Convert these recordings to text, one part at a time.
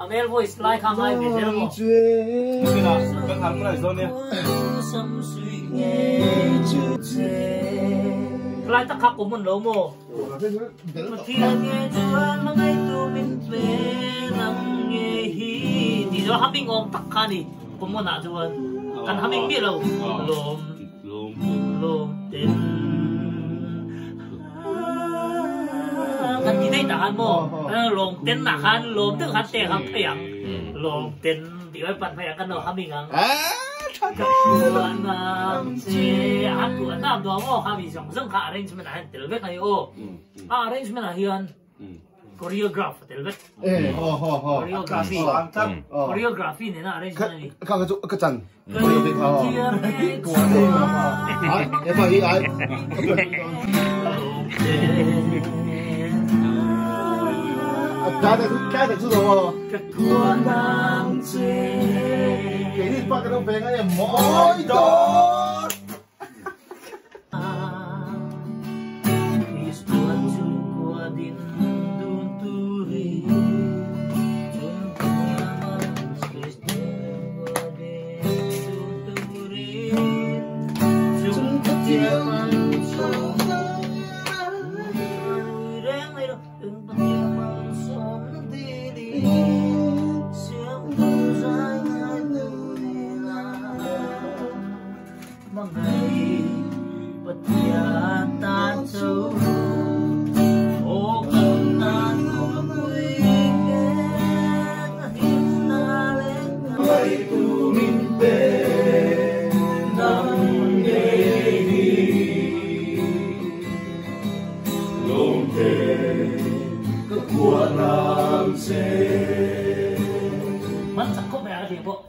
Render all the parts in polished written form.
Amel voice lai kha ngai ve zel maw? Lai tak kha common lo maw? Ti chu humming awm tak kha ni common ah chuan kan humming miah lo lawm lawm ten kan ti daih tah khan maw lawm ten ah khan lawm deuh khan te khan phei ang lawm ten tih khan pan phei ang kan lo humming ang ka kuahna che a kuahna duang aw kha mi zawng zawng kha arrangement ah hian tel vek a ni aw a arrangement ah hian choreograph a tel vek choreography choreography nena arrangement a ni kha kha chu ka chan Man chak khawp mai a ka hria pawh.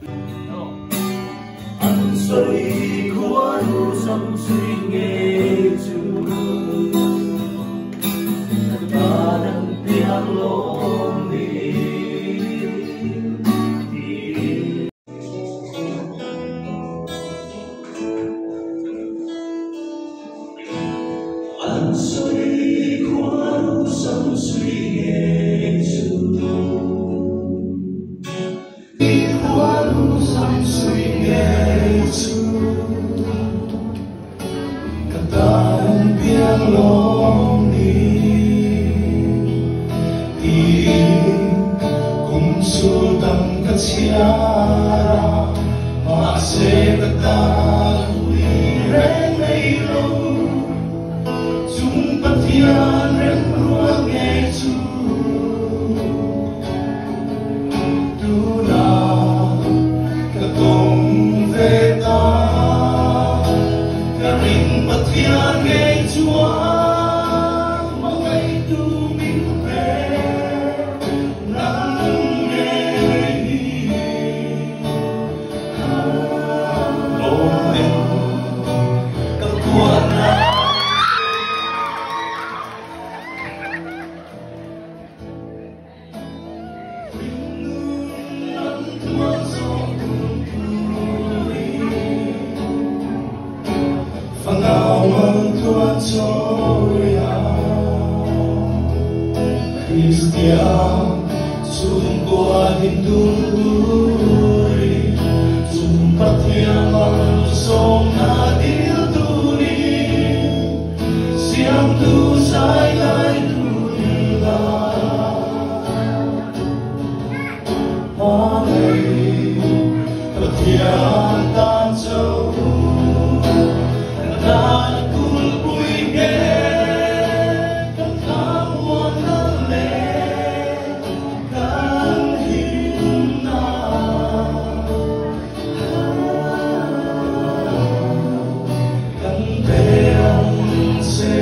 se.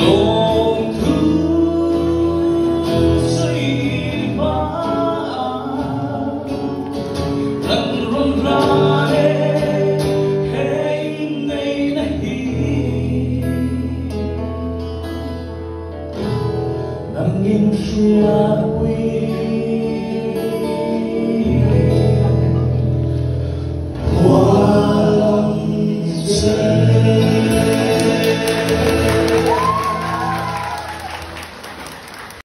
Lawmthu sawi hma kan rawn ram.